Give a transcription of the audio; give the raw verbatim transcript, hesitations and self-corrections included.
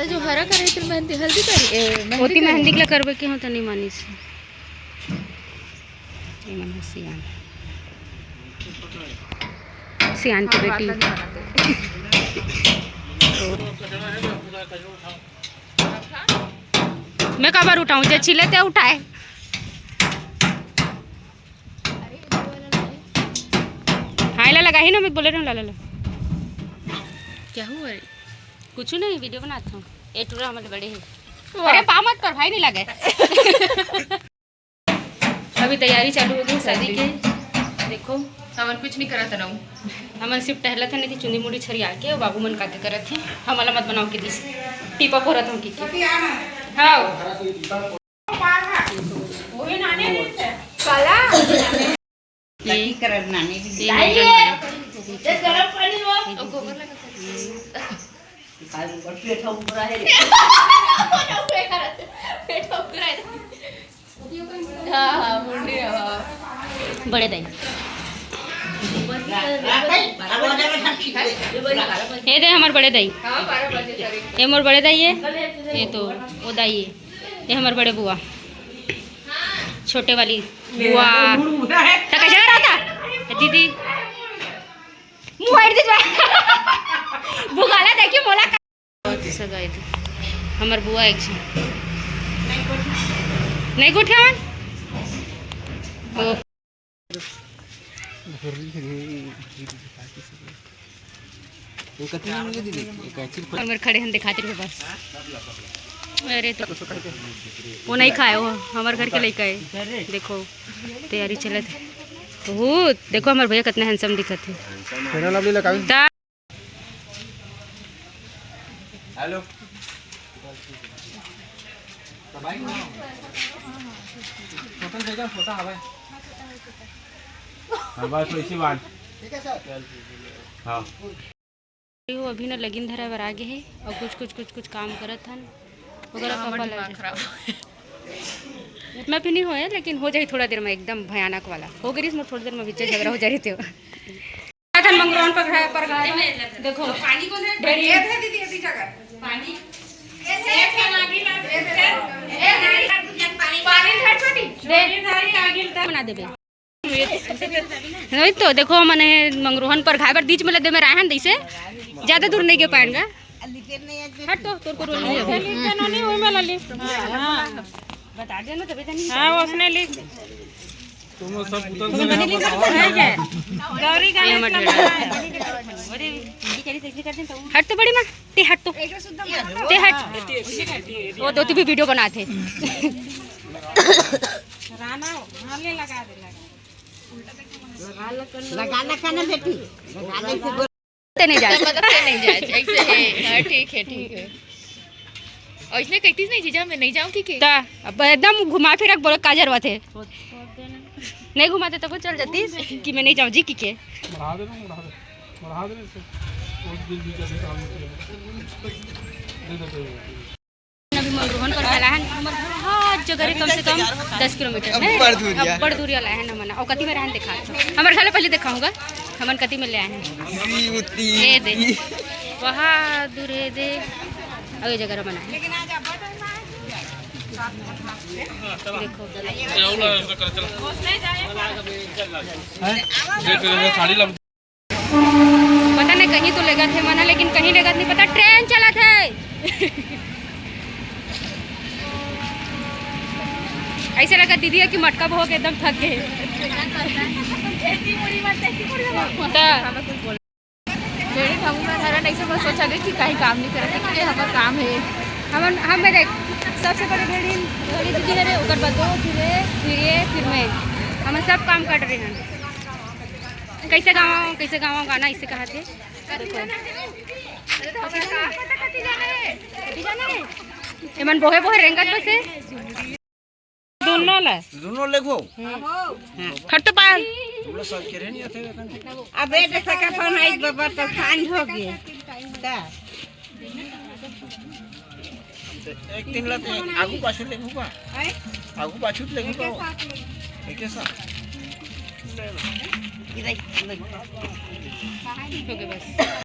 जो हरा करे तो मेहंदी, हल्दी करी, ए, मेहंदी ओती करी। मेहंदी के ला करबे के हो त नहीं मानिस। ये मन ह सियान। सियान के हाँ, बेटी। बात नहीं बनाते। मैं काबर उठाऊं, जे छिले ते उठाए। हाँ, एला लगाही ना, मैं बोले रहूं, ला, ला, ला। क्या हुआ रे? कुछ नहीं, वीडियो बनात हूँ। ए टूरा हमारे बड़े हैं। वाह। अरे, पाँव मत पर भाई, नहीं लगे। अभी तैयारी चालू हो गई शादी के। देखो, हमन कुछ नहीं करत रहूं। हमन सिर्फ टहलत हन, नहीं चुंदी मुड़ी छरिया के, बाबू मन काके करत हे। हमला मत बनाओ के दिस। टीपा फोरत हूँ की। हाँ। काला। ये, ये ये गरम पानी हो। ये गोबर लगा। काल ऊपर पेट उगरा है। पेट उगरा है। हाँ, हाँ, मुंडी है, हाँ। बड़े दाई। ये दे हमर बड़े दाई। हाँ, बारह बजे करीब। ये मोर बड़े दाई है। ये तो वो दाई है। ये हमर बड़े बुआ। छोटे वाली बुआ। त कैसे रहता? दीदी। मुंह हट दे। भुगाला देखिए मोला। बहुत सगाई थी। हमर बुआ एक झन। नहीं गोठियावन? ओ। हमर खड़े हन दिखाते रहे बस। अरे तो वो नहीं खाए, वो हमर घर के लइका है। देखो तैयारी चलत है बहुत। देखो हमर भैया कितना हैंडसम दिखत है। Fair and Lovely लगावी। ता- हेलो। तो भाई, फोटो भेजो, फोटो हवा है। हाँ, बस वैसी बात। हाँ। वो अभी ना लगिन धरा बर आगे है और कुछ, कुछ, कुछ, कुछ काम करत हन। ओकरा हाँ, पापा दिमाग लगे। खराब। उतना भी नहीं होया, लेकिन हो जाही थोड़ा देर में, एकदम भयानक वाला। हो गई मोर थोड़ी देर में, बीच झगड़ा हो जा रही थे। थन मंगरौन पर घर, पर घर। देखो, पानी को दे, ढेरी। ये दे दीदी, अभी जगह। पानी। ये दे, पानी। पानी धर छोटी। दे। बना देबे। वही तो, देखो, मने मंगरोहन पर घाय बर दीच में लदे में राहन दइसे, ज्यादा दूर नहीं गे पाएन गा। हट तो, तोर को रोल नहीं है। ली, चलो, नहीं, वही वाला ली। हाँ, हाँ। बता देना, तभी तो नहीं। हाँ, उसने ली। तुम सब उतर गौरी का ये मत लगा। हट तो बड़ी माँ, ते हट तो। ते हट। वो दो भी वीडियो बनाते। राना, हाँ, ले लगा दे, लगा। लगा, लगा ना बेटी, लगा ले से। ते नहीं जाए। मतलब ते नहीं जाए, ऐसे है। हाँ, ठीक है, ठीक है। और इसने कहती नहीं जीजा, मैं नहीं जाऊँ कि के? ता, अब एकदम घुमा फिरा के बोलो, का जरूरत है? नहीं घुमाते तब चल जाती कि मैं नहीं जाऊँ जी की के। बढ़ा दे ना, बढ़ा दे। बढ़ा दे ना इसे। वो दिल भी जल्दी काम नहीं किया। दे दे, दे दे। अभी मंगरोहन पर घला है, हमर घर हर जगह रे कम से कम दस किलोमीटर में। अब्बड़ दूरिया। अब्बड़ दूरिया ला है ना मना। और कति में रहन दिखा। हमर घर पहले दिखाऊंगा, हमन कति में ले आए हैं। उती, उती, ये दे। उती। वहाँ दूर है दे। और ये जगह रे बना है। देखो। हैं? देख, ये साड़ी ला। पता नहीं कहीं तो लेगत हे मना, लेकिन कहीं लेगत नहीं पता, ट्रेन चलत है। ऐसे लगा दीदी है कि मटका बहो के एकदम थक गए। तो ढेरी ढंग में धरन, ऐसे बस सोचा गई कि कहीं काम नहीं करत है, क्योंकि हमर काम है। हमन, हम में देख, सबसे बड़े ढेरी, ढेरी दीदी हरे, ओकर बाद वो, फिर ये, फिर ये, फिर मैं। हमन सब काम कर रहे हैं। कैसे गावा, कैसे गावा गाना, इसे कहा थे। देखो। एमन बोहे बोहे रेंगत बसे। दोनों ला। दोनों लेगो। हट तो पायल। तुम लोग सब के रहे नहीं आते। अबे तो सका फोन आई बाबा तो सांझ हो गए। ता। एक दिन ला तो आगू पाछू लेगो का? हैं? आगू पाछू लेगो का? एक साथ लेगो। एक साथ। इधर, इधर। ठीक हो गया बस।